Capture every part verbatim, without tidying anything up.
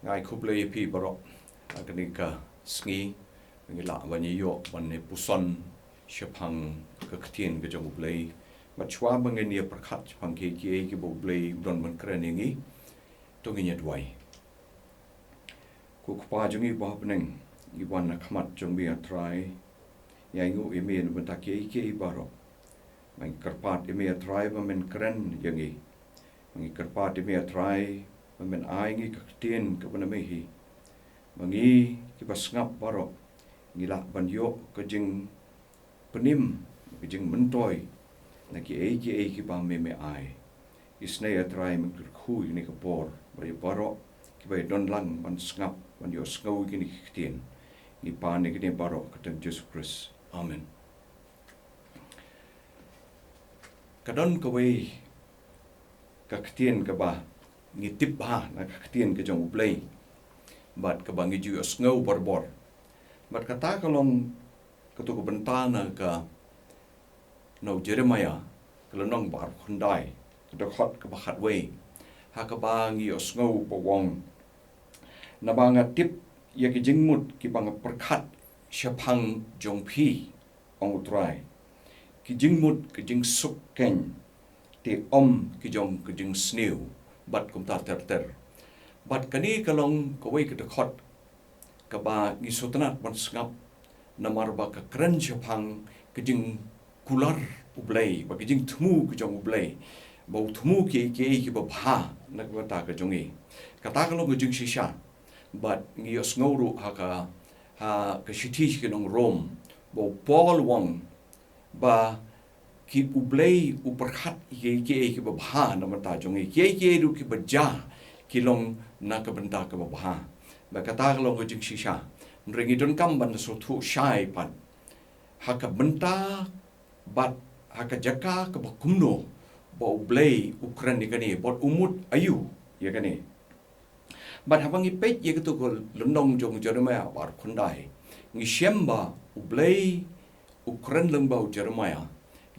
Ai khublei ïa phi baroh. Ha kane ka sngi ngi lah ban ïoh ban ïa puson shaphang ka ktien ka jong U Blei. Bad shuwa ba ngin ïa pyrkhat shaphang kiei kiei kiba U Blei u don ban kren ïa ngi, to ngin ïa duwai. Ko Kpa jong ngi ba ha bneng, ngi wan ha khmat jong me A Trai, ngi ainguh ïa me na bynta kiei kiei baroh. Ngi kyrpad ïa me A Trai ba men kren ïa ngi. Ngi kyrpad ïa me A Trai ba men ai ngi ka ktien kaba na me hi, ba ngi kiba sngap baroh ngi lah ban ïoh ka jingpynim, ka jingmyntoi na kiei kiei kiba me me ai. Isynei A Trai men kyrkhu ïa kane ka por ba ïa baroh kiba ïa don lang ban sngap, ban ïohsngew ïa kine ki ktien. Ngi pan ïa kine baroh ha ka kyrteng Jisu Khrist. Amen. Ka don kawei ka ktien kaba ngi tip bha na ka ktien ka jong U Blei, bad kaba ngi ju ïohsngew barabor. Bad kata ka long kato ka bynta na ka, na u Jeremiah, ka lynnong ba arphew khyndai, ka dkhot kaba khatwei, ha kaba ngi ïohsngew ba u ong: Naba nga tip ïa ki jingmut kiba nga pyrkhat shaphang jong phi, ong U Trai, ki jingmut ka jingsuk keiñ, te ym ki jong ka jingsniew, bad kumta ter ter. Bad kane ka long kawei ka dkhot kaba ngi sngewtynnat ban sngap, namar ba ka kren shaphang ka jingkular U Blei, ba ka jingthmu ka jong U Blei, ba u thmu kiei kiei kiba bha na ka bynta ka jong ngi. Kata ka long ka jingshisha. Bad ngi ïohsngew ruh ha ka, ha ka shithi sha ki nong Rom, ba u Paul u ong ba ki, U Blei u pyrkhat kiei kiei kiba bha na bynta jong ngi, kiei kiei ruh kiba jia ki long na ka bynta kaba bha. Bad kata ka long ka jingshisha. Hynrei ngi donkam ban sngewthuh shai pat ha ka bynta bad ha ka jaka kaba kumno ba U Blei u kren ïa kane, bad u mut aïu ïa kane. Bad haba ngi peit ïa kato ka lynnong jong u Jeremiah ba arphew khyndai, ngi shem ba U Blei u kren lyngba u Jeremiah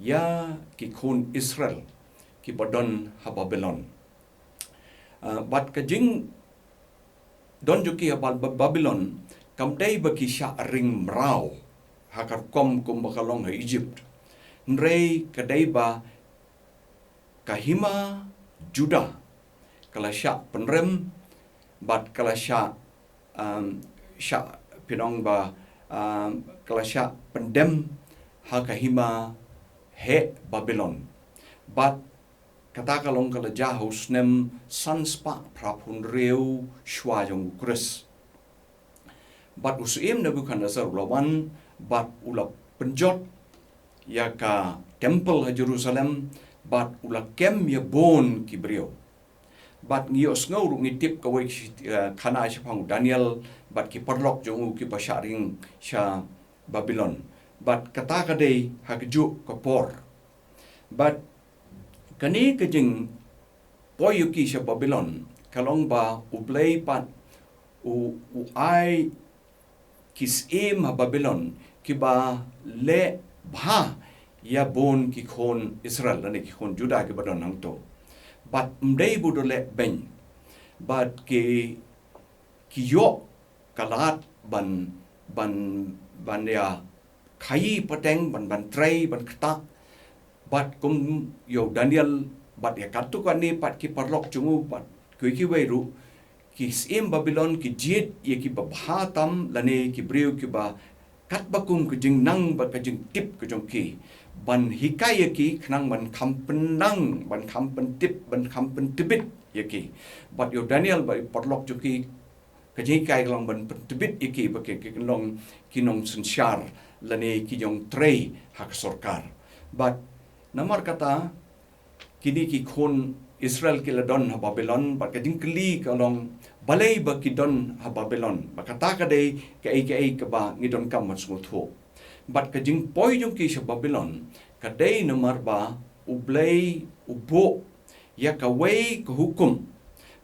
ïa ki khun Israel kiba don ha Babilon. Ah, bad ka jingdon jong ki ha Ba-, Ba-, Babilon kam dei ba ki shah ring mraw ha ka rukom kumba ka long ha Egypt. Hynrei ka dei ba ka hima Judah ka la shah pynrem, bad ka la shah, um, shah pynong ba, um, ka la shah pyndem ha ka hima heh Babilon. Bad kata ka long ka la jia ha u snem san spah phra phew hynriew shwa jong u Khrist. Bad u syiem Nebuchadnezzar u la wan, bad u la pynjot ïa ka temple ha Jerusalem, bad u la kem ïa bun ki briew. Bad ngi ïohsngew ruh, ngi tip kawei ki, eh, khana shaphang u Daniel bad ki paralok jong u kiba shah ring sha Babilon. Bad kata ka dei ha kajuh ka por. Bad kane ka jingpoi ïa ki sha Babilon ka long ba U Blei pat u, u ai ki syiem ha Babilon kiba leh bha ïa bun ki khun Israel lane ki khun Judah kiba don hangto. Bad ym dei ba u da leh beiñ, bad ki, ki ïoh ka lad ban, ban, ban ïa khaïi pateng, ban, ban trei, ban ktah. Bad kum ïa u Daniel bad ïa katto katne pat ki paralok jong u bad kiwei kiwei ruh, ki syiem Babilon ki jied ïa kiba bha tam lane ki briew kiba katba kum ka jingnang bad ka jingtip ka jong ki, ban hikai ïa ki khnang ban kham pynnang, ban kham pyntip, ban kham pyntbit ïa ki. Bad ïa u Daniel bad ïa u paralok jong ki, ka jinghikai ka long ban pyntbit ïa ki ba ki, ki long ki nongsynshar lane ki nongtrei ha ka sorkar. Bad namar kata, kine ki khun Israel ki la don ha Babilon, bad ka jingkylli ka long, balei ba ki don ha Babilon? Bad kata ka dei kaei kaei kaba ngi donkam ban sngewthuh. Bad ka jingpoi jong ki sha Babilon ka dei namar ba U Blei u buh ïa kawei ka hukum.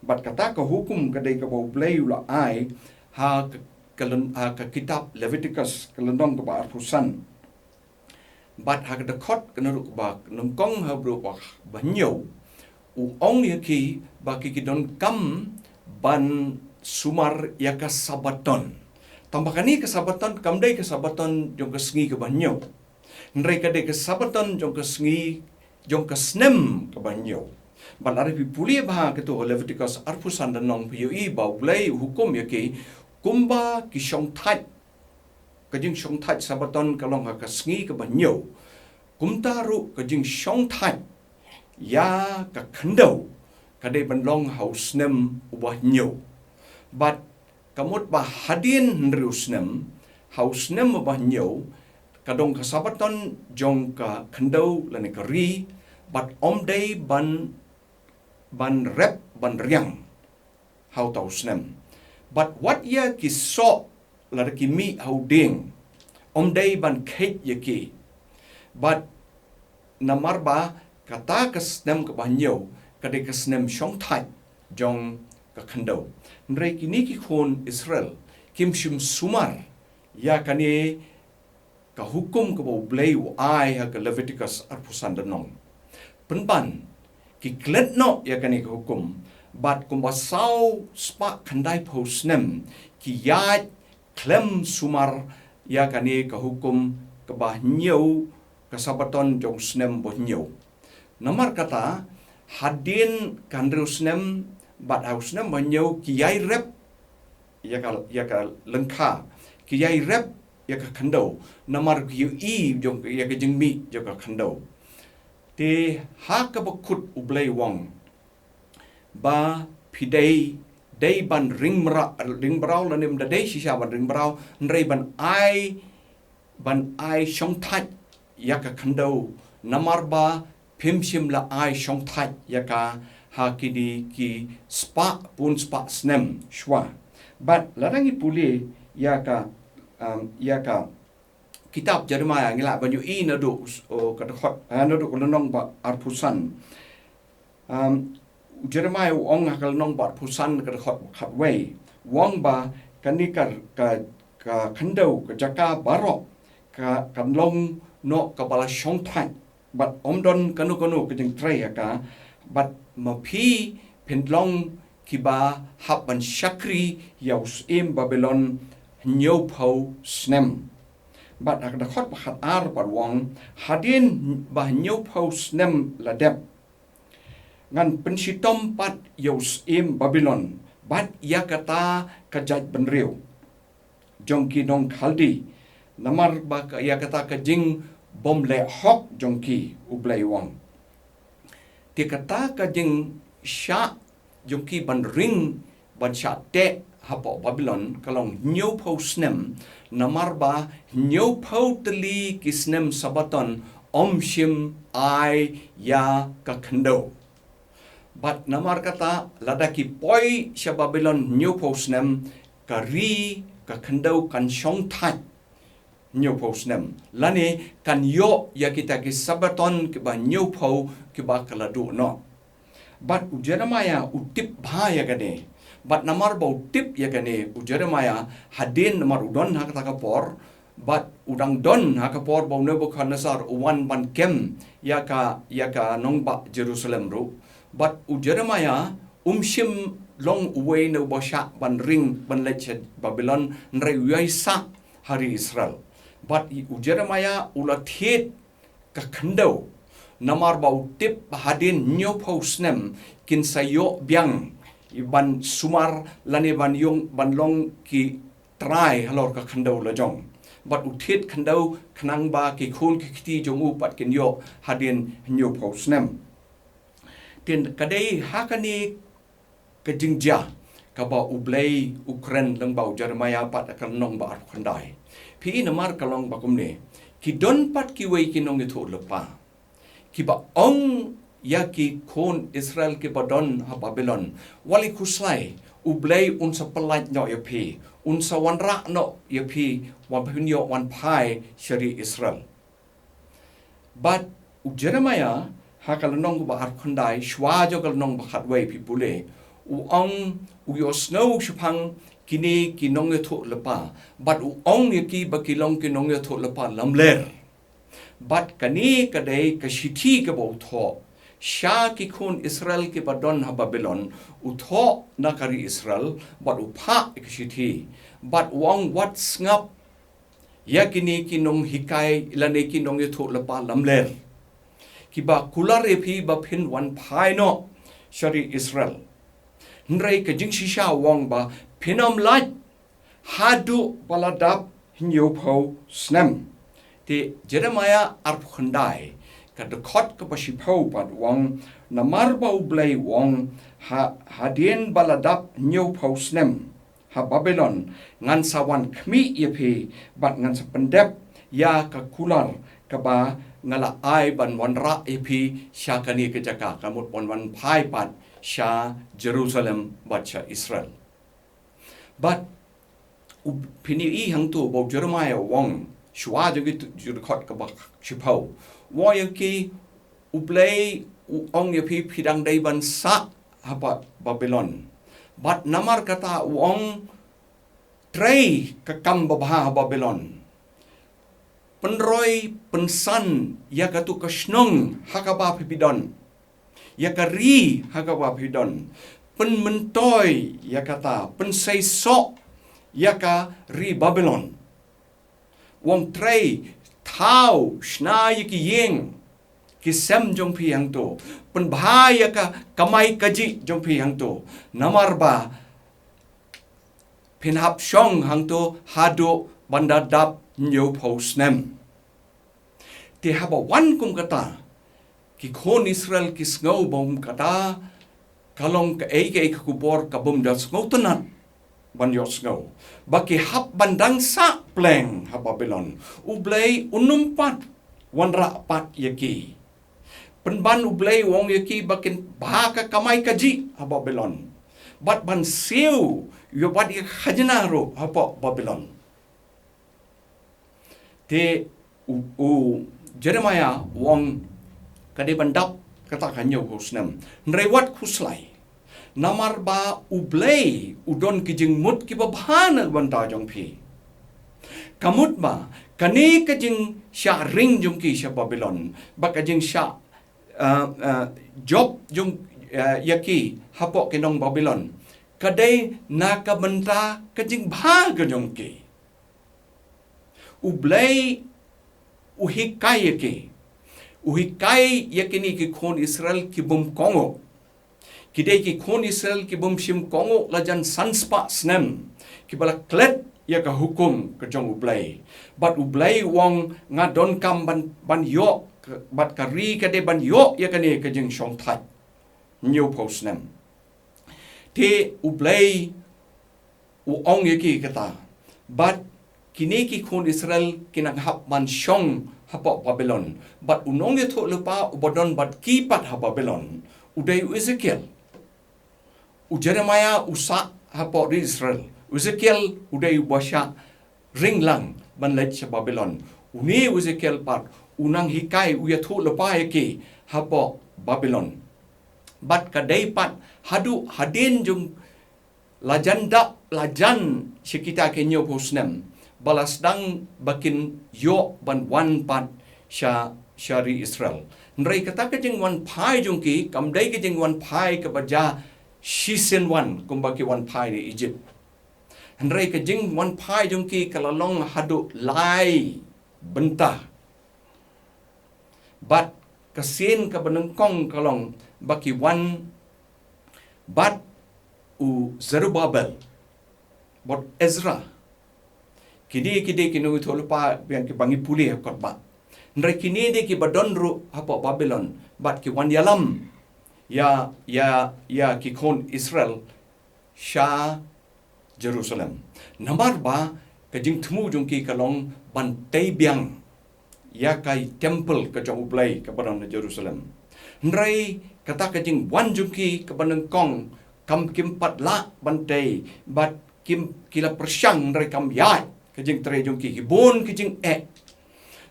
Bad kata ka hukum ka dei kaba U Blei u la ai ha ka, ka lyn-, ha ka kitab Leviticus, ka lynnong kaba arphew san. Bad ha ka dkhot kaba nyngkong haduh kaba hynñiew, u ong ïa ki ba ki, ki donkam ban sumar ïa ka Sabaton. Tang ba kane ka Sabaton kam dei ka Sabaton jong ka sngi kaba hynñiew. Hynrei ka dei ka Sabaton jong ka sngi, jong ka snem kaba hynñiew. Bad lada phi pule bha kato Leviticus arphew san lynnong phi ïohi ba U Blei u hukum ïa ki kumba ki shongthait, ka jingshongthait Sabaton ka long ha ka sngi kaba hynñiew. Kumta ruh ka jingshongthait ïa ka khyndew ka dei ban long ha u snem uba hynñiew. Bad ka mut ba hadien hynriew snem, ha u snem uba hynñiew, ka don ka Sabaton jong ka khyndew lane ka ri, bad ym dei ban, ban rep ban riang ha uta u snem. Bad wat ïa ki soh lada ki mih ha u dieng, ym dei ban kheit ïa ki. Bad namar ba kata ka snem kaba hynñiew ka dei ka snem shongthait jong ka khyndew. Hynrei kine ki khun Israel kim shym sumar ïa kane ka hukum kaba U Blei u ai ha ka Leviticus arphew san lynnong. Pynban ki klet noh ïa kane ka hukum, bad kumba saw spah khyndai phew snem ki ïaid khlem sumar ïa kane ka hukum kaba hynñiew, ka Sabaton jong u snem ba hynñiew. Namar kata, hadien ka hynriew snem bad ha u snem ba hynñiew ki ïai rep ïa ka, ïa ka lyngkha, ki ïai rep ïa ka khyndew, namar ki ïohi jong, ïa ka jingmih jong ka khyndew. Te ha kaba kut U Blei u ong ba phi dei, dei ban ring mra-, ring mraw lane ym da dei shisha ban ring mraw, hynrei ban ai, ban ai shongthait ïa ka khyndew, namar ba phim shym la ai shongthait ïa ka ha kine ki spah, pun spah snem shuwa. Bad lada ngi pule ïa ka, um, ïa ka kitab Jeremiah ngi lah ban ïohi naduh, oh, ka dkhot, eh, naduh ka lynnong ba arphew san. Um, Jeremiah u ong ha ka lynnong ba arphew san ka dkhot ba khatwei. U ong ba kane ka, ka, ka khyndew, ka jaka baroh ka, kan long noh kaba la shongthait, bad ym don kano kano ka jingtrei ha ka, bad ma phi phin long kiba hap ban shakri ïa u syiem Babilon hynñiew phew snem. Bad ha ka dkhot ba khatar bad u ong, hadien ba hynñiew phew snem la dep, ngan pynshitom pat ïa u syiem Babilon bad ïa kata ka jaitbynriew jong ki nong Khaldi, namar ba ka, ïa kata ka jingbymlehhok jong ki, U Blei u ong. Te kata ka jingshah jong ki ban ring, ban shah teh hapoh Babilon ka long hynñiew phew snem, namar ba hynñiew phew tylli ki snem Sabaton ym shym ai ïa ka khyndew. Bad namar kata lada ki poi sha Babilon hynñiew phew snem, ka ri, ka khyndew kan shongthait hynñiew phew snem, lane kan ïoh ïa kita ki Sabaton kiba hynñiew phew kiba ka la duh noh. Bad u Jeremiah u tip bha ïa kane. Bad namar ba u tip ïa kane u Jeremiah, hadien namar u don ha kata ka por, bad u dang don ha ka por ba u Nebukhadnessar u wan ban kem ïa ka, ïa ka nongbah Jerusalem ruh. Bad u Jeremiah um shym long uwei na uba shah ban ring ban leit sha Babilon, hynrei u ïai sah ha ri Israel. Bad u Jeremiah u la thied ka khyndew, namar ba u tip ba hadien hynñiew phew snem kin sa ïoh biang ban sumar lane ban ïong, ban long ki trai halor ka khyndew la jong. Bad u thied khyndew khnang ba ki khun ki kti jong u pat kin ïoh hadien hynñiew phew snem. Te ka dei ha kane ka jingjia kaba U Blei u kren lyngba u Jeremiah pat ha ka lynnong ba arphew khyndai. Phi i namar ka long ba kumne, ki don pat kiwei ki nongïathuhlypa kiba ong ïa ki khun Israel kiba don ha Babilon, wat leit khuslai, U Blei un sa pyllait noh ïa phi, un sa wanrah noh ïa phi, wan phin ïoh wan phai sha ri Israel. Bad u Jeremiah ha ka lynnong ba arphew khyndai, shuwa jong ka lynnong ba khatwei phi pule, u ong, u ïohsngew shaphang kine ki nongïathuhlypa, bad u ong ïa ki ba ki long ki nongïathuhlypa lamler. Bad kane ka dei ka shithi kaba u thoh sha ki khun Israel kiba don ha Babilon, u thoh na ka ri Israel, bad u phah ïa ka shithi, bad u ong, wat sngap ïa kine ki nonghikai lane ki nongïathuhlypa lamler, kiba kular ïa phi ba phin wan phai noh sha ri Israel. Hynrei ka jingshisha u ong ba phin ym lait haduh ba la dap hynñiewphew snem. Te Jeremiah arphew khyndai, ka dkhot kaba shiphew pat u ong, namar ba U Blei u ong, ha, hadien ba la dap hynñiewphew snem ha Babilon, ngan sa wan khmih ïa phi, bad ngan sa pyndep ïa ka kular kaba nga la ai ban wanrah ïa phi sha kane ka jaka, ka mut ban wan phai pat sha Jerusalem bad sha Israel. Bad u, phin ïohi hangto ba u Jeremiah u ong, shuwa jong ki tu, ju dkhot kaba shiphew, u ong ïa ki, U Blei u ong ïa phi, phi dang dei ban sah ha Ba-, Babilon. Bad namar kata u ong, trei ka kam babha ha Babilon. Pynroi pynsan ïa katu ka shnong ha kaba phi don, ïa ka ri ha kaba phi don. Pynmyntoi ïa kata, pynseisoh ïa ka ri Babilon. U ong, trei, thaw, shna ïa ki ïing ki sem jong phi hangto. Pynbha ïa ka kamai kajih jong phi hangto. Namar ba phin hap shong hangto haduh ban da dap hynñiewphew snem. Te haba wan kum kata, ki khun Israel ki sngew ba kum kata ka long kaei kaei ka khubor ka bym da sngewtynnad ban ïohsngew, ba ki hap ban dang sah pleng ha Babilon. U Blei un ym pat wanrah pat ïa ki. Pynban U Blei u ong ïa ki ba kin bha ka kamai kajih ha Babilon, bad ban siew ïa, bad ïa ka khajna ruh hapoh Babilon. Te u, u Jeremiah u ong, ka dei ban dap kata ka hynñiewphew snem. Hynrei wat khuslai, namar ba U Blei u don ki jingmut kiba bha na ka bynta jong phi. Ka mut ba kane ka jingshah ring jong ki sha Babilon, bad ka jingshah, uh, uh, jop jong, uh, ïa ki hapoh ki nong Babilon, ka dei na ka bynta ka jingbha ka jong ki. U Blei u hikai ïa ki. U hikai ïa kine ki khun Israel ki bym kohnguh. Ki dei ki khun Israel ki bym shym kohnguh lajan san spah snem, kiba la klet ïa ka hukum ka jong U Blei. Bad U Blei u ong, nga donkam ban, ban ïoh, bad ka ri ka dei ban ïoh ïa kane ka jingshongthait hynñiewphew snem. Te U Blei u ong ïa ki kata, bad kine ki khun Israel ki nang hap ban shong hapoh Babilon. Bad u nongïathuhlypa uba don bad ki pat ha Babilon u dei u Ezekiel. U Jeremiah u sah hapoh ri Israel. U Ezekiel u dei uba shah ring lang ban leit sha Babilon. Une u Ezekiel pat u nang hikai, u ïathuhlypa ïa ki hapoh Babilon. Bad ka dei pat haduh hadien jong lajan dap, lajan sha kita ki hynñiewphew snem, ba la sdang ba kin ïoh ban wan pat sha, sha ri Israel. Hynrei kata ka jingwan phai jong ki kam dei ka jingwan phai kaba jia shisien wan kumba ki wan phai na Ijipt. Hynrei ka jingwan phai jong ki ka la long haduh lai bynta. Bad ka sien kaba nyngkong ka long ba ki wan bad u Zerubbabel bad Ezra. Kine ki dei ki nongïathuhlypa biang kiba ngi pule ha kot ba. Hynrei kine dei kiba don ruh hapoh Babilon bad ki wan ïalam ïa, ïa, ïa ki khun Israel sha Jerusalem. Namar ba ka jingthmu jong ki ka long ban tei biang ïa ka temple ka jong U Blei kaba don ha Jerusalem. Hynrei kata ka jingwan jong ki kaba nyngkong kam, kim pat lah ban tei, bad kim, ki la pyrshang hynrei kam ïaid ka jingtrei jong ki, ki bun ki jingeh.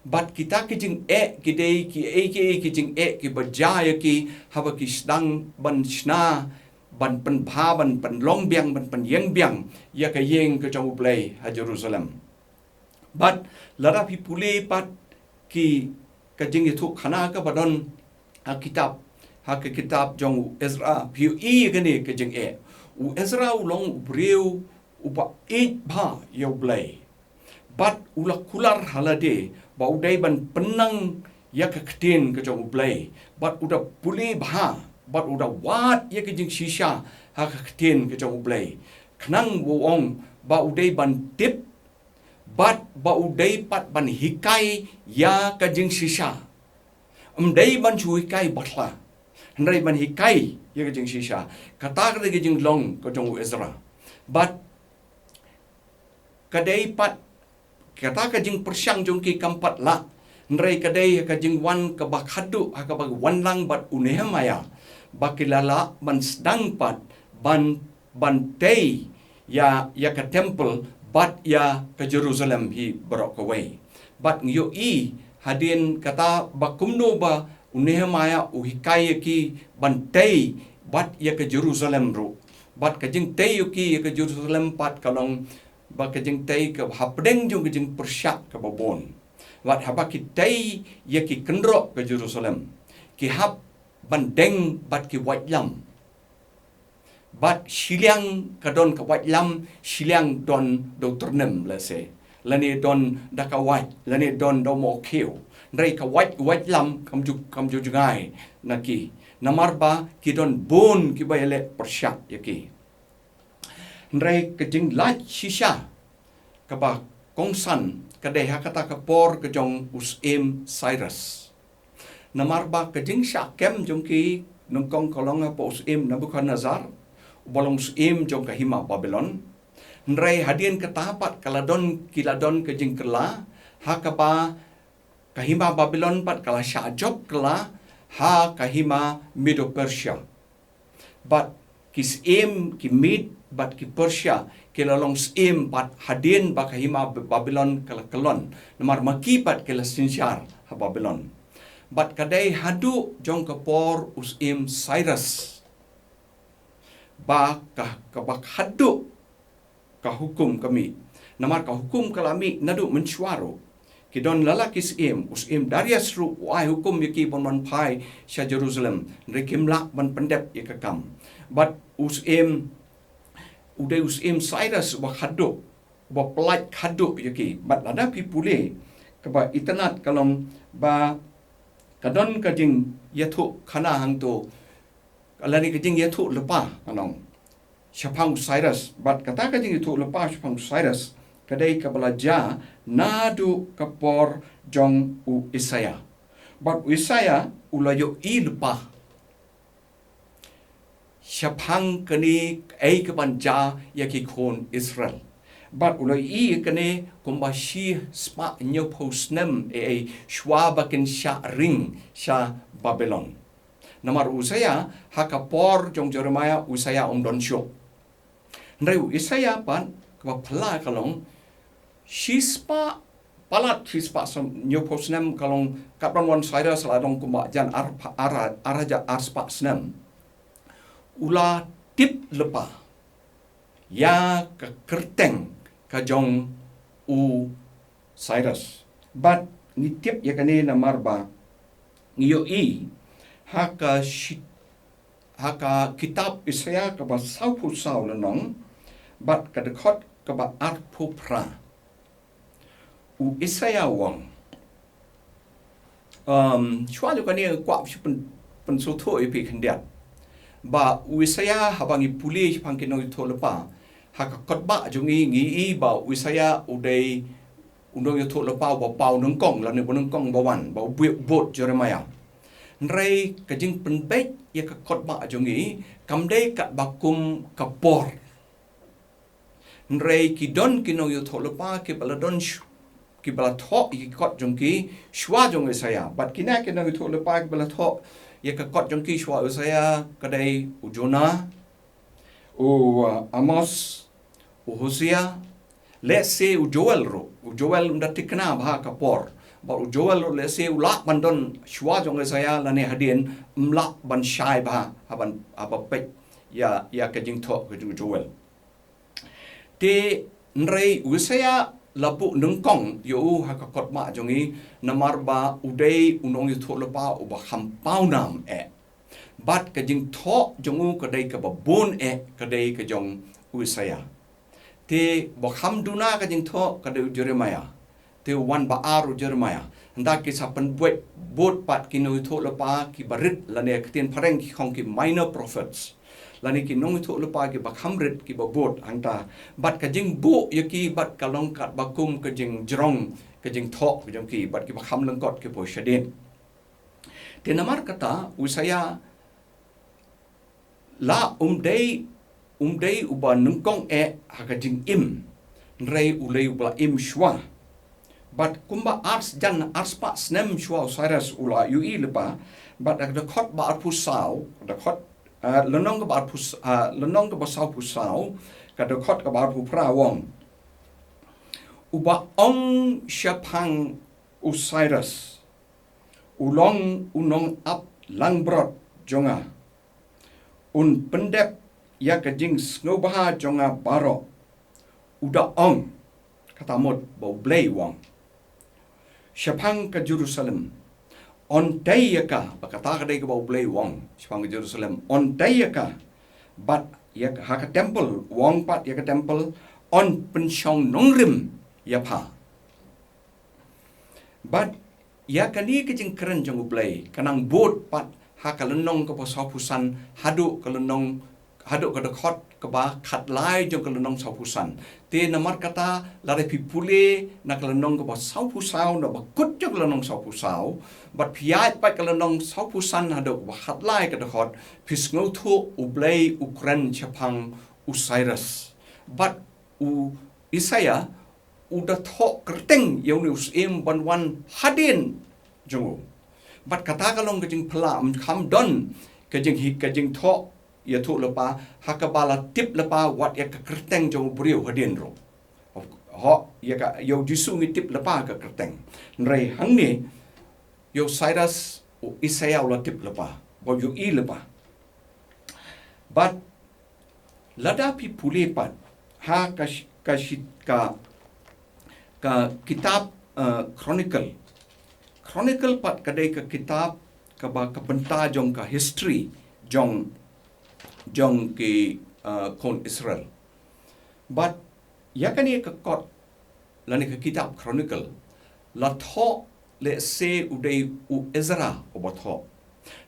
Bad kita ki jingeh ki dei kiei kiei ki jingeh kiba jia ïa ki haba ki sdang ban shna, ban pynbha, ban pynlong biang, ban pynïeng biang ïa ka ïing ka jong U Blei ha Jerusalem. Bad lada phi pule pat ki, ka jingïathuhkhana kaba don ha kitab ha ka kitab jong u Ezra, phi ïohi ïa kane ka jingeh. U Ezra u long u briew uba ïeit bha ïa U Blei. Bad u la kular ha lade ba u dei ban pynnang ïa ka ktien ka jong U Blei. Bad u da pule bha, bad u da wad ïa ka jingshisha ha ka ktien ka jong U Blei. Khnang ba u ong ba u dei ban tip, bad ba u dei pat ban hikai ïa ka jingshisha. Ym dei ban shu hikai bakhla, hynrei ban hikai ïa ka jingshisha. Kata ka dei ka jinglong ka jong u Ezra. Bad ka dei pat, kata ka jingpyrshang jong ki kam pat lah, hynrei ka dei ka jingwan kaba khadduh ha kaba wan lang bad u Nehemiah, ba ki la lah ban sdang pat ban, ban tei ïa, ïa ka temple bad ïa ka Jerusalem hi baroh kawei. Bad ngi ïohi hadien kata ba kumno ba u Nehemiah u hikai ïa ki ban tei bad ïa ka Jerusalem ruh. Bad ka jingtei ïa ki ïa ka Jerusalem pat ka long ba ka jingtei ka hapdeng jong ka jingpyrshah kaba bun. Bad haba ki tei ïa ki kynroh ka Jerusalem, ki hap ban deng bad ki waitlam. Bad shiliang ka don ka waitlam, shiliang don da u tyrnem lehse, lane don da ka wait, lane don da u mohkhiew. Hynrei ka wait, waitlam kam ju, kam ju jngai na ki. Namar ba ki don bun kiba ïaleh pyrshah ïa ki. Hynrei ka jinglait shisha kaba kongsan ka dei ha kata ka por ka jong u syiem Cyrus. Namar ba ka jingshah kem jong ki nyngkong ka long ha u syiem Nebuchadnezzar, uba long syiem jong ka hima Babilon. Hynrei hadien kata pat ka la don, ki la don ka jingkylla, ha kaba ka hima Babilon pat ka la shah jop kylla ha ka hima Medo-Persia. Bad ki syiem, ki Mid bad ki Persia, ki la long syiem pat hadien ba ka hima Babilon ka la kyllon. Namar ma ki pat ki la synshar ha Babilon. Bad ka dei haduh jong ka por u syiem Cyrus ba ka, kaba haduh ka hukum ka mih. Namar ka hukum ka la mih naduh mynshuwa ruh. Ki don la la ki syiem, u syiem Darius ruh u ai hukum ïa ki ban wan phai sha Jerusalem. Hynrei kim lah ban pyndep ïa ka kam. Bad u syiem, u dei u syiem Cyrus uba haduh, uba pyllait haduh ïa ki. Bad lada phi pule kaba itynnad ka long ba ka don ka jingïathuhkhana hangto, lane ka jingïathuhlypa, ngan ong, shaphang u Cyrus. Bad kata ka jingïathuhlypa shaphang u Cyrus ka dei kaba la jia naduh ka por jong u Isaiah. Bad u Isaiah u la ïohi lypa shaphang kane kaei kaban jia ïa ki khun Israel. Bad u la ïohi ïa kane kumba shispah hynñiewphew snem, eh, eh, shuwa ba kin shah ring sha Babilon. Namar u Isaiah, ha ka por jong Jeremiah, u Isaiah um don shuh. Hynrei u Isaiah pat, kaba phylla ka long, shispah, palat shispah san, hynñiewphew snem ka long, katba wan Cyrus la long kumba jan ar, ar, ar hajar arspah snem. U la tip lypa ïa ka kyrteng ka jong u Cyrus. Bad ngi tip ïa kane namar ba ngi ïohi ha ka shi-, ha ka kitab Isaiah kaba sawphew saw lynnong, bad ka dkhot kaba arphew phra. U Isaiah u ong. Um, shuwa jong kane nga kwah shu pyn-, pynsngewthuh ïa phi khyndiat. Ba u Isaiah haba ngi pule shaphang ki nongïathuhlypa, ha ka kot bah jong ngi ngi ïohi ba u Isaiah u dei u nongïathuhlypa uba paw nyngkong, lane uba nyngkong ba wan, ba u bud Jeremiah. Hynrei ka jingpynbeit ïa ka kot bah jong ngi kam dei katba kum ka por. Hynrei ki don ki nongïathuhlypa kiba la don shu-, kiba la thoh ïa ki kot jong ki shuwa jong u Isaiah. Bad kine ki nongïathuhlypa kiba la thoh ïa ka kot jong ki shuwa u Isaiah ka dei u Jonah, u, uh, Amos, u Hosea, lehse u Joel ruh. U Joel um da tikna bha ka por. Bad u Joel ruh lehse u lah ban don shuwa jong u Isaiah lane hadien um lah ban shai bha haban, haba peit ïa, ïa ka jingthoh ka jong u Joel. Te hynrei u Isaiah la buh nyngkong ïa u ha ka kot bah jong ngi namar ba u dei u nongïathuhlypa uba kham pawnam eh. Bad ka jingthoh jong u ka dei kaba bun eh, ka dei ka jong u Isaïah. Te ba kham duna ka jingthoh ka dei u Jeremiah. Te u wan ba ar u Jeremiah. Hynda ki sa pynbud bud pat ki nongïathuhlypa kiba rit, lane ka ktien phareng ki khong ki minor prophets, lane ki nongïathuhlypa kiba kham rit kiba bud hangta. Bad ka jingbuh ïa ki bad ka long katba kum ka jingjrong ka jingthoh ka jong ki, bad kiba kham lyngkot ki poi shadien. Te namar kata u Isaïah la um dei, um dei uba nyngkong eh ha ka jingim, hynrei u lei uba la im shuwa. Bad kumba ar s-, jan ar spah snem shuwa u Cyrus u la ïohi lypa, bad ha ka dkhot ba arphew saw, ka dkhot, ah, lynnong kaba arphew s-, ah, lynnong kaba sawphew saw, ka dkhot kaba arphew phra u ong. Uba ong shaphang u Cyrus, u long u nongap langbrot jong nga, un pyndep ïa ka jingsngewbha jong nga baroh. U da ong, kata mut ba U Blei u ong shaphang ka Jerusalem, un tei ïa ka, ba kata ka dei kaba U Blei u ong shaphang ka Jerusalem, un tei ïa ka, bad ïa ka, ha ka temple, u ong pat ïa ka temple, un pynshong nongrim ïa pha. Bad ïa kane ka jingkren jong U Blei ka nang bud pat ha ka lynnong kaba sawphew san haduh ka lynnong, haduh ka dkhot kaba khatlai jong ka lynnong sawphew san. Te namar kata lada phi pule na ka lynnong kaba sawphew saw, na ba kut jong ka lynnong sawphew saw, bad phi ïaid pat ka lynnong sawphew san haduh kaba khatlai ka dkhot, phi sngewthuh U Blei u kren shaphang u Cyrus. Bad u Isaïah u da thoh kyrteng ïa une u syiem ban wan hadien jong u. Bad kata ka long ka jingphylla, ym kham don ka jinghi-, ka jingthoh ïathuhlypa ha kaba la tip lypa wat ïa ka kyrteng jong u briew hadien ruh. Hooid, ïa ka, ïa u Jisu ngi tip lypa ka kyrteng. Hynrei hangne ïa u Cyrus u Isaïah u la tip lypa, ba u ïohi lypa. Bad lada phi pule pat ha ka sh-, ka shi-, ka, ka kitab, eh, Chronicle. Chronicle pat ka dei ka kitab kaba ka bynta jong ka history jong, jong ki, eh, khun Israel. Bad ïa kane ka kot lane ka kitab Chronicle la thoh lehse u dei u Ezra uba thoh.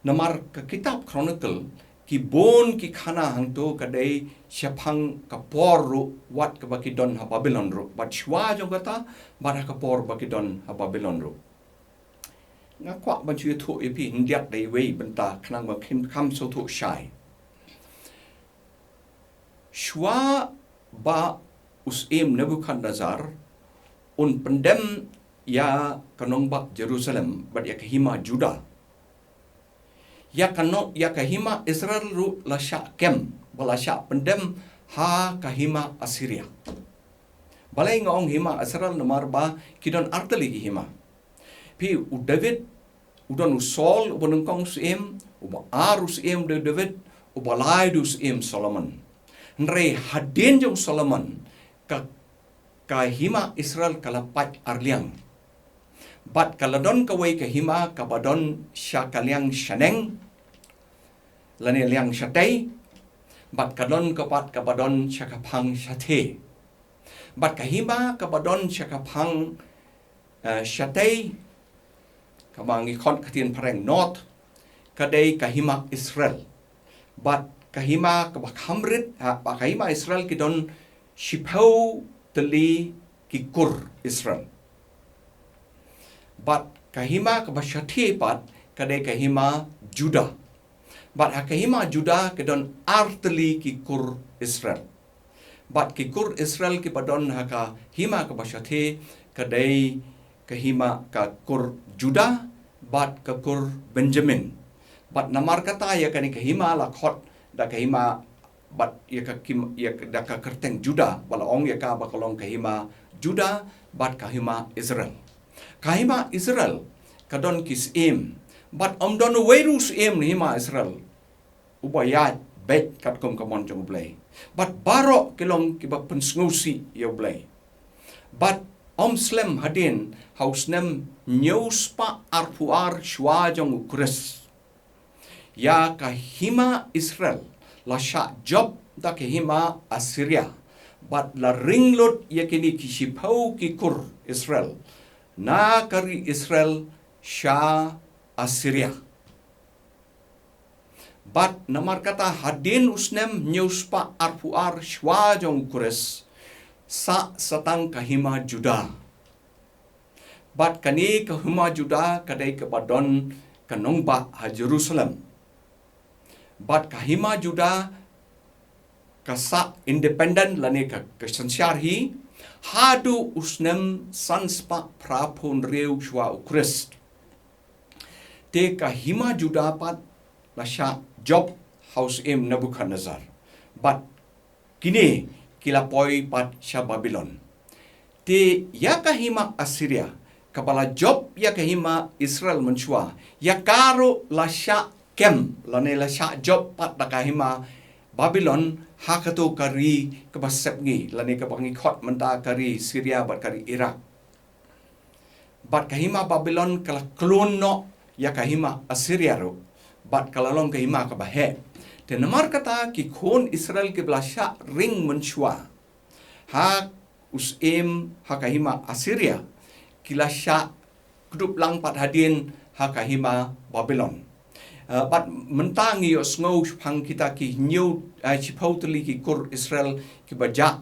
Namar ka kitab Chronicle ki bun ki khana hangto ka dei shaphang ka por ruh wat kaba ki don ha Babylon ruh, bad shuwa jong kata, bad ha ka por ba ki don ha Babylon ruh. Nga kwah ban shu ïathuh ïa phi hyndiat da iwei i bynta khnang ba khim kham sngewthuh shai. Shuwa ba u syiem Nebuchadnezzar un pyndem ïa ka nongbah Jerusalem bad ïa ka hima Judah, ïa ka no-, ïa ka hima Israel ruh la shah kem, ba la shah pyndem ha ka hima Assyria. Balei nga ong hima Israel? Namar ba ki don artylli ki hima. Phi, u David, u don u Saul uba nyngkong u syiem, uba ar u syiem u dei u David, uba lai u dei u syiem Solomon. Hynrei hadien jong u Solomon ka, ka hima Israel ka la pait arliang. Bad ka la don kawei ka hima kaba don sha ka liang shaneng lane liang shatei, bad ka don ka pat kaba don sha ka phang shathie. Bad ka hima kaba don sha ka phang, eh, shatei, kaba ngi khot ka ktien phareng north, ka dei ka hima Israel. Bad ka hima kaba kham rit, ha, bad ka hima Israel ki don shiphew tylli ki kur Israel. Bad ka hima kaba shathie pat ka dei ka hima Judah. Bad ha ka hima Judah ki don ar tylli ki kur Israel. Bad ki kur Israel kiba don ha ka hima kaba shathie ka dei ka hima ka kur Judah bad ka kur Benjamin. Bad namar kata ïa kane ka hima la khot da ka hima bad ïa ka kim-, ïa ka, da ka kyrteng Judah, ba la ong ïa ka ba ka long ka hima Judah bad ka hima Israel. Ka hima Israel ka don ki syiem, bad ym don uwei ruh u syiem na hima Israel uba ïaid beit katkum ka mon jong U Blei. Bad baroh ki long kiba pynsngewsih ïa U Blei. Bad ym slem hadien, ha u snem hynñiew spah arphew ar shuwa jong U Khrist, Ïa ka hima Israel la shah jop da ka hima Assyria, bad la ring lut ïa kine ki shiphew ki kur Israel na ka ri Israel sha Assyria. Bad namar kata, hadien u snem hynñiew spah arphew ar shwa jong u Khrist, sah sa tang ka hima Juda. Bad kane ka hima Juda ka dei kaba don ka nongbah ha Jerusalem. Bad ka hima Juda ka sah independent lane ka, ka synshar hi haduh u snem san spah phra phew hynriew shwa u Khrist. Te ka hima Juda pat la shah jop ha u syiem Nebuchadnezzar. Bad kine ki la poi pat sha Babilon. Te ïa ka hima Assyria, kaba la jop ïa ka hima Israel mynshuwa, ïa ka ruh la shah kem lane la shah jop pat da ka hima Babilon ha kato ka ri kaba sepngi, lane kaba ngi khot mynta ka ri Syria bad ka ri Iraq. Bad ka hima Babilon ka la khlun noh ïa ka hima Assyria ruh, bad ka la long ka hima kaba heh. Te namar kata, ki khun Israel kiba la shah ring mynshuwa ha u syiem ha ka hima Assyria, ki la shah kdup lang pat hadien ha ka hima Babilon. Uh, bad mynta ngi ïohsngew shaphang kita ki hynñiew, uh, shiphew tylli ki kur Israel kiba jah.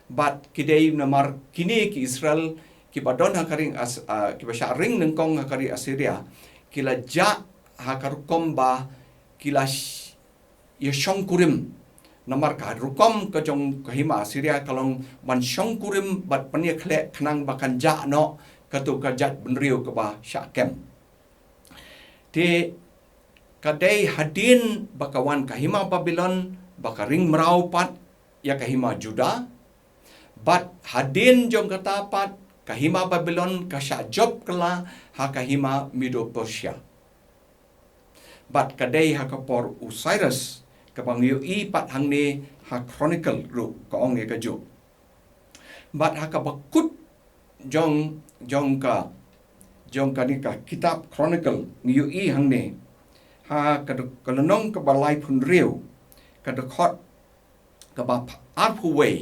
Bad ki dei namar kine ki Israel kiba don ha ka ri As-, uh, kiba shah ring nyngkong ha ka ri Assyria, ki la jah ha ka rukom ba ki la sh-, ïa shongkurim. Namar ka rukom ka jong ka hima Assyria ka long ban shongkurim bad pynïakhleh khnang ba kan jah noh kato ka jaitbynriew kaba shah kem. Te ka dei hadien ba ka wan ka hima Babilon ba ka ring mraw pat ïa ka hima Juda. Bad hadien jong kata pat ka hima Babilon ka shah jop kylla ha ka hima Medo Persia. Bad ka dei ha ka por u Cyrus, kaba ngi ïohi pat hangne ha Chronicle ruh ka ong ïa kajuh. Bad ha kaba kut jong, jong ka, jong kane ka kitab Chronicle ngi ïohi hangne ha ka, ka lynnong kaba laiphew hynriew, ka dkhot kaba arphew wei,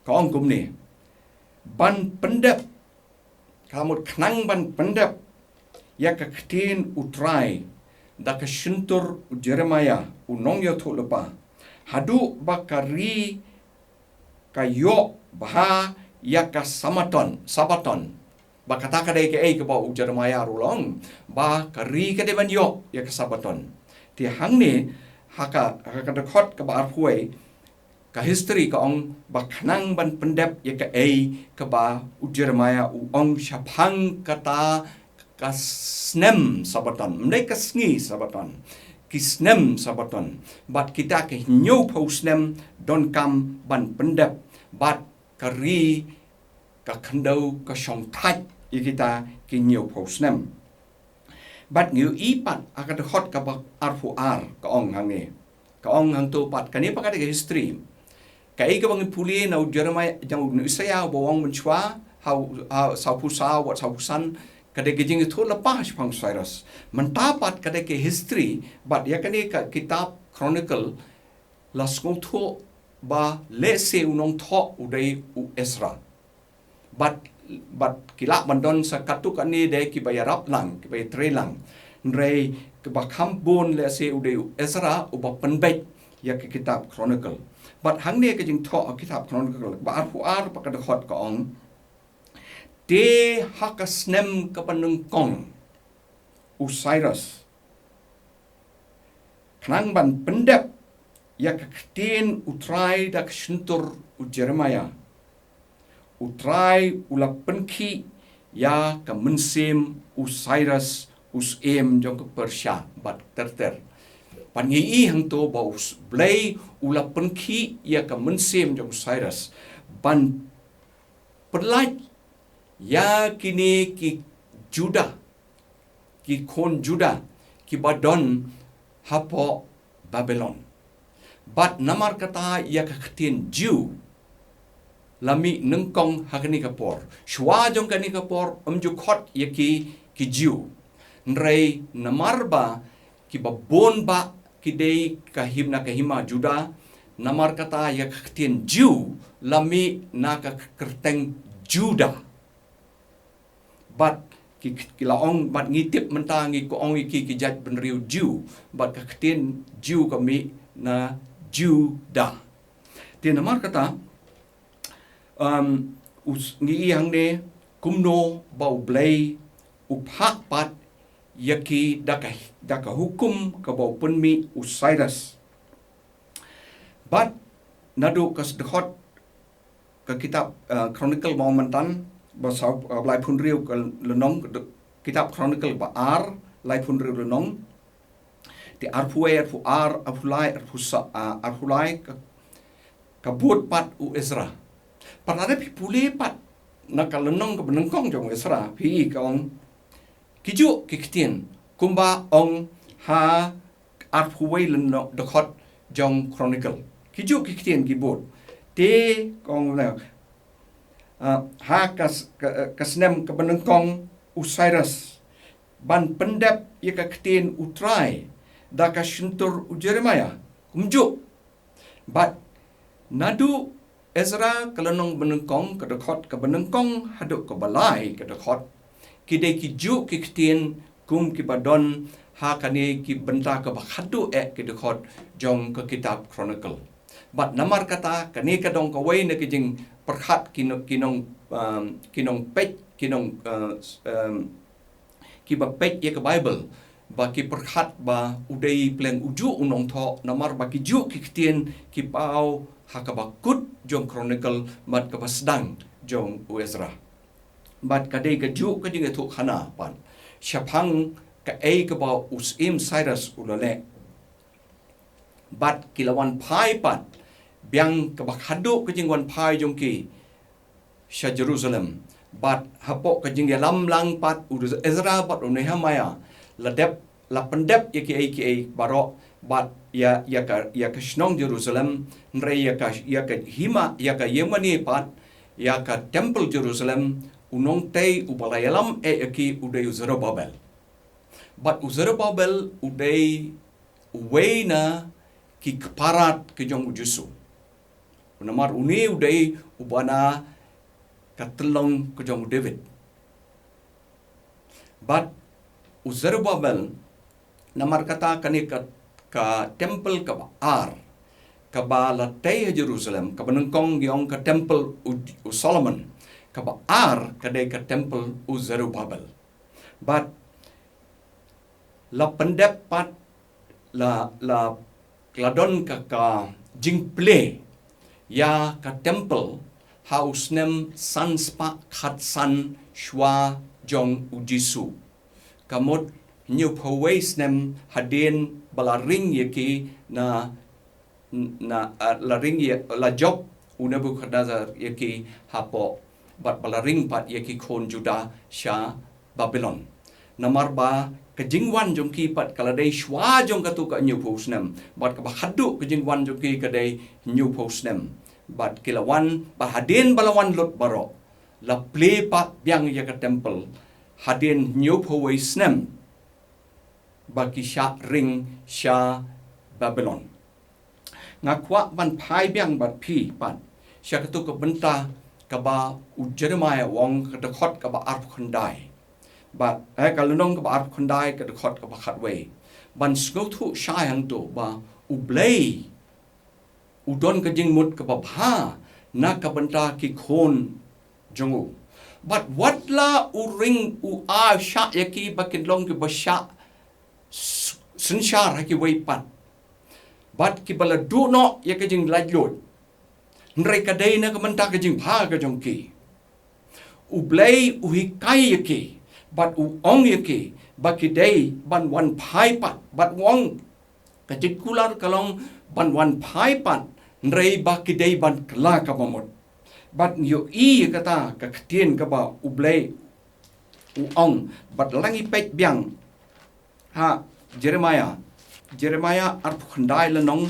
ka ong kumne: Ban pyndep, ka mut khnang ban pyndep ïa ka ktien U Trai da ka shyntur u Jeremiah u nongïathuhlypa, haduh ba ka ri ka ïoh bha ïa ka Sabaton, Sabaton. Ba kata ka dei kaei kaba u Jeremiah u la ong, ba ka ri ka dei ban ïoh ïa ka Sabaton. Te hangne ha ka, ha ka dkhot kaba arphew wei, ka history ka ong ba khnang ban pyndep ïa kaei kaba u Jeremiah u ong shaphang kata ka snem Sabaton, ym dei ka sngi Sabaton, ki snem Sabaton. Bad kita ki hynñiewphew snem donkam ban pyndep, bad ka ri ka khyndew ka shongthait ïa kita ki hynñiewphew snem. Bad ngi ïohi pat ha ka dkhot kaba arphew ar ka ong hangne. Ka ong hangto pat, kane pat ka dei ka history. Kaei kaba ngi pule na u Jeremiah, jong u Isaiah uba ong mynshuwa, ha u, ha, sawphew saw bad sawphew san, ka dei ka jingïathuhlypa shaphang Cyrus. Mynta pat ka dei ka history, bad ïa kane ka kitab Chronicle la sngewthuh ba lehse u nongthoh u dei u Ezra. Bad, bad ki lah ban don sa katto katne de kiba ïarap lang, kiba ïatrei lang. Hynrei kaba kham bun lehse u dei u Ezra uba pynbeit ïa ka kitab Chronicle. Bad hangne ka jingthoh ha kitab Chronicle ba arphew ar, ba ka dkhot ka ong: Te ha ka snem kaba nyngkong u Cyrus, khnang ban pyndep ïa ka ktien U Trai da ka shyntur u Jeremiah, U Trai u la pynkhih ïa ka mynsiem u Cyrus u syiem jong ka Persia bad ter ter. Bad ngi ïohi hangto ba u Blei u la pynkhih ïa ka mynsiem jong u Cyrus ban pyllait ïa kine ki Juda, ki khun Juda kiba don hapoh Babilon. Bad namar kata ïa ka ktien Jiw la mih nyngkong ha kane ka por. Shuwa jong kane ka por ym ju khot ïa ki, ki Jiw. Hynrei namar ba kiba bun bah ki dei ka hima, na ka hima Juda, namar kata ïa ka ktien Jiw la mih na ka kyrteng Juda. Bad ki, ki la ong, bad ngi tip mynta ngi ko ong ïa ki, ki jait bynriew Jiw, bad ka ktien Jiw ka mih na Juda. Te namar kata, um, us, ngi ïohi hangne kumno ba U Blei u phah pat ïa ki da ka, da ka hukum kaba u pynmih u Cyrus. Bad naduh ka dkhot ka kitab, uh, Chronicle ba mynta, ba saw, uh, laiphew hynriew ka lynnong, ka de-, kitab Chronicle ba ar, laiphew hynriew lynnong. Te arphew wei, arphew ar, arphew lai, arphew sa-, uh, arphew lai ka, ka bud pat u Ezra. Pat lada phi pule pat na ka lynnong kaba nyngkong jong u Ezra, phi i ka ong, ki juh ki ktien kumba ong ha arphew wei lynnong, dkhot jong Chronicle. Ki juh ki ktien ki bud. Te ka ong na, ah, ha ka s-, ka, ka snem kaba nyngkong u Cyrus ban pyndep ïa ka ktien U Trai da ka shyntur u Jeremiah. Kumjuh. Bad naduh Ezra ka lynnong ba nyngkong, ka dkhot kaba nyngkong haduh kaba lai ka dkhot, ki dei ki juh ki ktien kum kiba don ha kane ki bynta kaba khadduh eh ki dkhot jong ka kitab Chronicle. Bad namar kata kane ka dong kawei na ki jingpyrkhat ki no-, ki nong, um, ki nongpeit, ki nong, uh, s-, um, kiba peit ïa ka Baibl, ba ki pyrkhat ba u dei pleng u juh u nongthoh, namar ba ki juh ki ktien ki paw ha kaba kut jong Chronicle bad kaba sdang jong u Ezra. Bad ka dei ka juh ka jingïathuhkhana pat shaphang kaei kaba u Syiem Cyrus u la leh. Bad ki la wan phai pat biang kaba khadduh ka jingwan phai jong ki sha Jerusalem. Bad hapoh ka jingïalam lang pat u Ezra bad u Nehemiah la dep, la pyndep ïa kiei kiei baroh, bad ïa, ïa ka, ïa ka shnong Jerusalem, hynrei ïa ka, ïa ka hima, ïa ka ïingmane pat, ïa ka temple Jerusalem, u nongtei uba la ïalam eh ïa ki u dei u Zerubbabel. Bad u Zerubbabel u dei uwei na ki kparad ki jong u Jisu. Namar une u dei uba na ka tyllong ka jong u David. Bad u Zerubbabel, namar kata kane ka, ka temple kaba ar, kaba la tei ha Jerusalem, kaba nyngkong ngi ong ka temple u, u Solomon, kaba ar ka dei ka temple u Zerubbabel. Bad la pyndep pat, la, la, la don ka, ka jingplie ïa ka temple ha u snem san spah khatsan shwa jong u Jisu. Ka mut hynñiewphew wei snem hadien ba la ring ïa ki na, na, ah, la ring ïa, la jop u Nebukhadnezzar ïa ki hapoh, bad ba la ring pat ïa ki khun Judah sha Babilon. Namar ba ka jingwan jong ki pat ka la dei shwa jong katu ka hynñiewphew snem, bad kaba khadduh ka jingwan jong ki ka dei hynñiewphew snem. Bad ki la wan, bad hadien ba la wan lut baroh, la plie pat biang ïa ka temple hadien hynñiewphew wei snem ba ki shah ring sha Babilon. Nga kwah ban phai biang bad phi pat sha katu ka bynta kaba u Jeremiah u ong, ka dkhot kaba arphew khyndai. Bad, eh, ka lynnong kaba arphew khyndai, ka dkhot kaba khatwei. Ban sngewthuh shai hangto ba U Blei u don ka jingmut kaba bha na ka bynta ki khun jong u. Bad wat la u ring u ai shah ïa ki ba kin long kiba shah s-, synshar ha kiwei pat, bad kiba la duh noh ïa ka jinglaitluid, hynrei ka dei na ka bynta ka jingbha ka jong ki. U Blei u hikai ïa ki, bad u ong ïa ki ba ki dei ban wan phai pat, bad u ong ka jingkular ka long ban wan phai pat, hynrei ba ki dei ban kylla kaba mut. Bad ngi ïohi ïa kata ka ktien kaba U Blei u ong, bad lada ngi peit biang ha Jeremiah, Jeremiah arphew khyndai lynnong,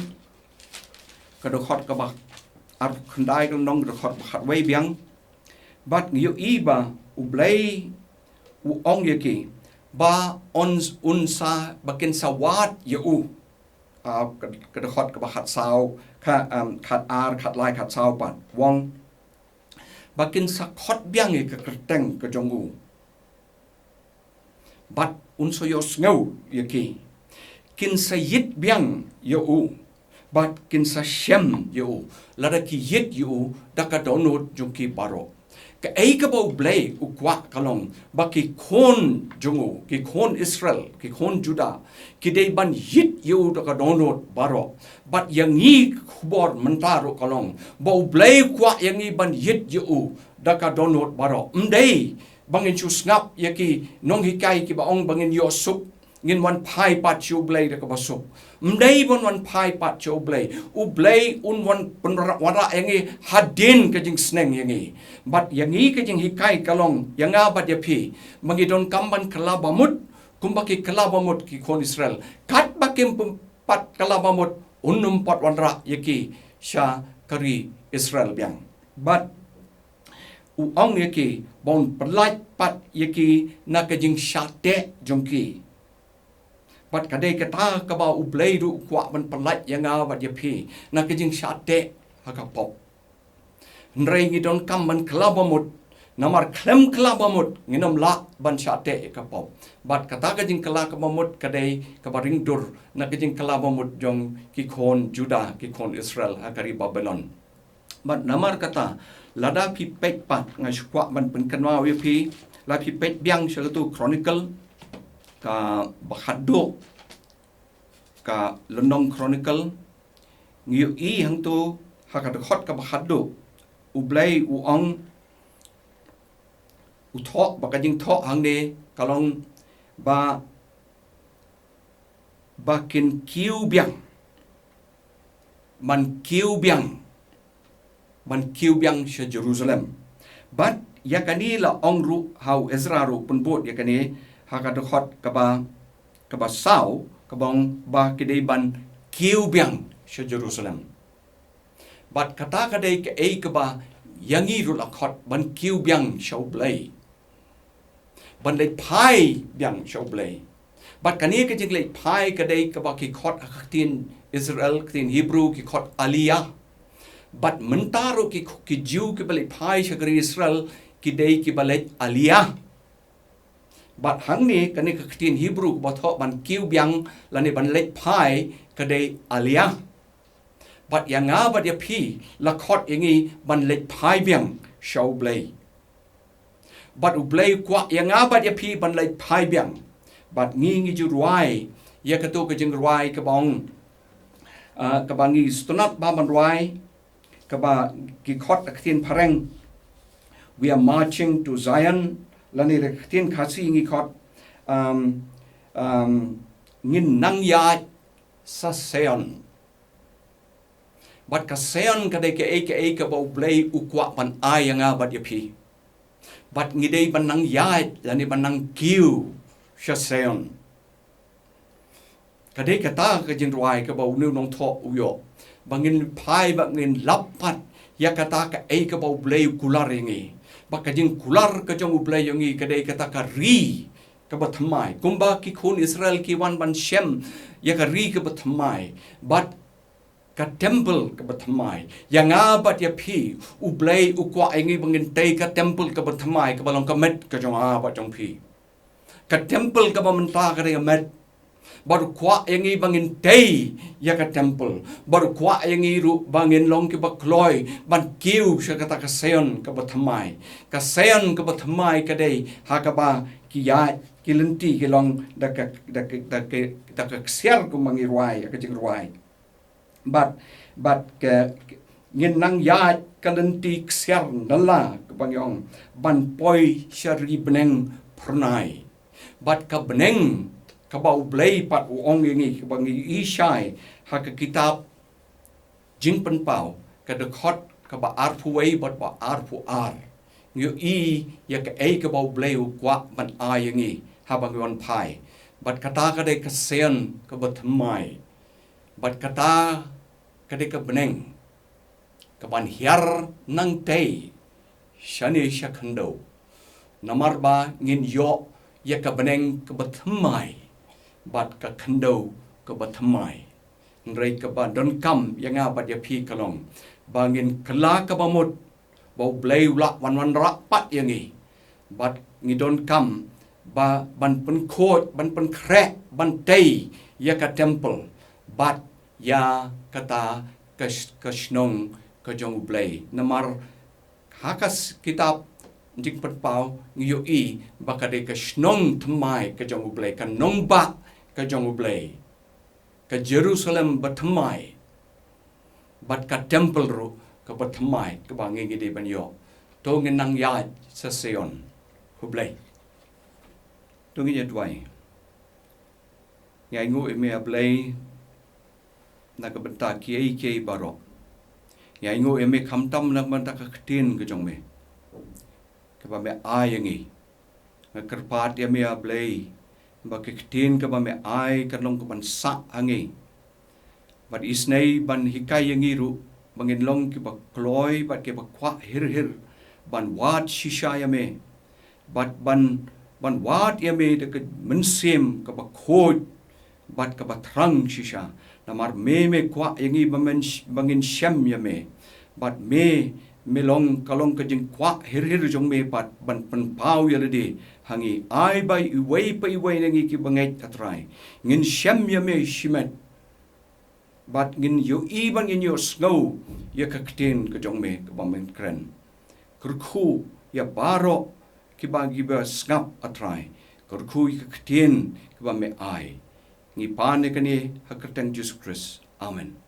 ka dkhot kaba, arphew khyndai lynnong, ka dkhot ba khatwei biang. Bad ngi ïohi ba U Blei u ong ïa ki, ba un, un sa, ba kin sa wad ïa u. Ah, ka, ka dkhot kaba khatsaw, ka, um, khatar, khatlai, khatsaw pat. U ong, ba kin sa khot biang ïa ka kyrteng ka jong u. Bad un sa ïohsngew ïa ki. Kin sa ïit biang ïa u. Bad kin sa shem ïa u. Lada ki ïit ïa u da ka dohnud jong ki baroh. Kaei kaba U Blei u kwah ka long ba ki khun jong u, ki khun Israel, ki khun Judah, ki dei ban ïit ïa u da ka dohnud baroh. Bad ïa ngi ka khubor mynta ruh ka long ba U Blei u kwah ïa ngi ban ïit ïa u da ka dohnud baroh. Ym dei ba ngin shu sngap ïa ki nonghikai kiba ong ba ngin ïoh suk, ngin wan phai pat sha U Blei da kaba suk. Ym dei ban wan phai pat sha U Blei. U Blei un wan pynra-, wanrah ïa ngi hadien ka jingsneng ïa ngi. Bad ïa ngi ka jinghikai ka long ïa nga bad ïa phi, ba ngi donkam ban kylla bamut kumba ki kylla bamut ki khun Israel. Katba kim pyn-, pat kylla bamut, un ym pat wanrah ïa ki sha ka ri Israel biang. Bad u ong ïa ki ba un pyllait pat ïa ki na ka jingshah teh jong ki. Bad ka dei kata kaba U Blei ruh u kwah ban pyllait ïa nga bad ïa phi na ka jingshah teh ha ka pop. Hynrei ngi donkam ban kylla bamut, namar khlem kylla bamut ngin ym lah ban shah teh ïa ka pop. Bad kata ka jingkylla ka bamut ka dei kaba ring dur na ka jingkylla bamut jong ki khun Judah, ki khun Israel ha ka ri Babilon. Bad namar kata, lada phi peit pat, nga shu kwah ban pynkynmaw ïa phi, lada phi peit biang sha katu Chronicle kaba khatduh, ka lynnong Chronicle, ngi ïohi hangtu ha ka dkhot kaba khatduh, U Blei u ong, u thoh, ba ka jingthoh hangne ka long ba, ba kin kiew biang, ban kiew biang, ban kiew biang sha Jerusalem. Bad ïa kane la ong ruh ha u Ezra ruh pynbud ïa kane ha ka dkhot kaba, kaba saw, kaba ong ba ki dei ban kiew biang sha Jerusalem. Bad kata ka dei kaei kaba ïa ngi ruh la khot ban kiew biang sha U Blei. Ban leit phai biang sha U Blei. Bad kane ka jingleit phai ka dei kaba ki khot ha ka ktien Israel, ktien Hebrew ki khot aliyah. Bad mynta ruh ki, ki Jiw kiba leit phai sha ka ri Israel ki dei kiba leit aliyah. Bad hangne kane ka ktien Hebrew kaba thoh ban kiew biang lane ban leit phai ka dei aliyah. Bad ïa nga bad ïa phi la khot ïa ngi ban leit phai biang sha U Blei. Bad U Blei u kwah ïa nga bad ïa phi ban leit phai biang. Bad ngi ngi ju rwai ïa katu ka jingrwai kaba ong, ah, kaba ngi sngewtynnat bha ban rwai, kaba ki khot ha ka ktien phareng, "We are marching to Zion," lane ha ka ktien Khasi ngi khot, um, um, "Ngin nang ïaid sha Sion." Bad ka Sion ka dei kaei kaei kaba U Blei u kwah ban ai ïa nga bad ïa phi. Bad ngi dei ban nang ïaid lane ban nang kiew sha Sion. Ka dei kata ka jingrwai kaba une u nongthoh u ïoh, ba ngin phai, ba ngin lap pat ïa kata kaei kaba U Blei u kular ïa ngi. Ba ka jingkular ka jong U Blei ïa ngi ka dei kata ka ri kaba thymmai. Kumba ki khun Israel ki wan ban shem ïa ka ri kaba thymmai. Bad ka temple kaba thymmai. Ïa nga bad ïa phi, U Blei u kwah ïa ngi ba ngin tei ka temple kaba thymmai, kaba long ka met ka jong nga bad jong phi. Ka temple kaba mynta ka dei ka met. Bad u kwah ïa ngi ba ngin tei ïa ka temple. Bad u kwah ïa ngi ruh ba ngin long kiba kloi ban kiew sha kata ka Sion kaba thymmai. Ka Sion kaba thymmai ka dei ha kaba ki ïaid ki lynti ki long da ka, da ka, da ka, da ka ksiar kumba ngi rwai ha ka jingrwai. Bad, bad ka, ngin nang ïaid ka lynti ksiar nala kaba ngi ong ban poi sha ri bneng phyrnai. Bad ka bneng kaba U Blei pat u ong ïa ngi kaba ngi ïohi shai ha ka kitab Jingpynpaw ka dkhot kaba arphew wei bad ba arphew ar. Ngi ïohi ïa kaei kaba U Blei u kwah ban ai ïa ngi haba ngi wan phai. Bad kata ka dei ka Sion kaba thymmai. Bad kata ka dei ka bneng kaban hiar nangtei shane sha khyndew. Namar ba ngin ïoh ïa ka bneng kaba thymmai bad ka khyndew kaba thymmai. Hynrei kaba donkam ïa nga bad ïa phi ka long ba ngin kylla kaba mut ba U Blei u lah wan wanrah pat ïa ngi. Bad ngi donkam ba ban pynkhuid, ban pynkhreh, ban tei ïa ka temple bad ïa kata ka sh-, ka shnong ka jong U Blei. Namar ha ka s-, kitab Jingpynpaw ngi ïohi ba ka dei ka shnong thymmai ka jong U Blei, ka nongbah ka jong U Blei, ka Jerusalem ba thymmai bad ka temple ruh kaba thymmai kaba ngi ngi dei ban ïoh. To ngin nang ïaid sha Zion. Khublei. To ngin ïa duwai. Ngi ainguh ïa me A Blei na ka bynta kiei kiei baroh. Ngi ainguh ïa me khamtam na ka bynta ka ktien ka jong me kaba me ai ïa ngi. Nga kyrpad ïa me A Blei ba ka ktien kaba me ai kan long kaban sah ha ngi. Bad isynei ban hikai ïa ngi ruh ba ngin long kiba kloi bad kiba kwah hir hir ban wad shisha ïa me. Bad ban, ban wad ïa me da ka mynsiem kaba khuid bad kaba thrang shisha. Namar me, me kwah ïa ngi ba men sh-, ba ngin shem ïa me. Bad me, me long, ka long ka jingkwah hir hir jong me pat ban pynpaw ïa lade ha ngi. Ai ba iwei pa iwei na ngi kiba ngeit, A Trai, ngin shem ïa me shimet bad ngin ïohi bad ngin ïohsngew ïa ka ktien ka jong me kaba men kren. Kyrkhu ïa baroh kiba, kiba sngap, A Trai. Kyrkhu ïa ka ktien kaba me ai. Ngi pan ïa kane ha ka kyrteng Jisu Khrist. Amen.